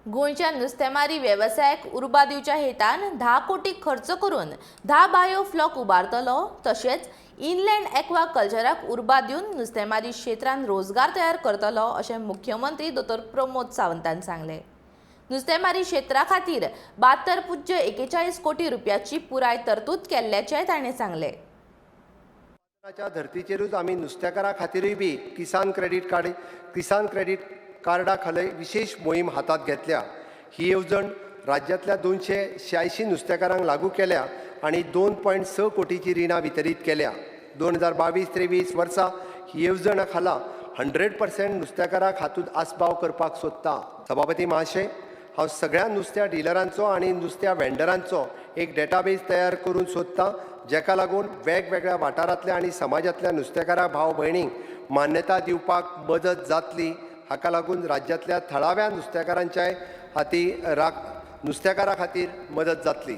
गोंयच्या नुस्तेमारी वेवसायाक उर्बा दिवच्या हेतान 10 कोटी खर्च करून 10 बायो फ्लॉक उबारतलो. तशेंच इनलँड एक्वा कल्चराक उर्बा दिवन नुस्तेमारी क्षेत्रांत रोजगार तयार करतलो, अशें मुख्यमंत्री दोतोर प्रमोद सावंतान सांगलें. नुस्तेमारी क्षेत्रा खातीर 72.41 कोटी रुपयाची पुराय तरतूद केल्ल्याचेंय ताणें सांगलें. च्या धर्तीचेरूच आमी नुस्तेकारां खातीरूय बी किसान क्रेडीट कार्ड, किसान क्रेडीट कार्डा खाला विशेश मोहीम हातांत घेतल्या. ही येवजण राज्यांतल्या 286 नुस्तेकारांक लागू केल्या आनी 2.6 कोटीची रिणां वितरीत केल्या. 2022-23 वर्सा ही येवजण खाला 100% नुस्तेकारांक हातूंत आस्पाव करपाक सोदता. सभापती महाशय, हांव सगळ्या नुस्त्या डिलरांचो आनी नुस्त्या वेंडरांचो एक डेटाबेस तयार करूंक सोदतां, जेका लागून वेगवेगळ्या वाठारांतल्या आनी समाजांतल्या नुस्तेकारा भाव भयणींक मान्यता दिवपाक मदत जातली. हाका लागून राज्यांतल्या थळाव्या नुस्तेकारांच्याय हाती राख नुस्तेकारा खातीर मदत जातली.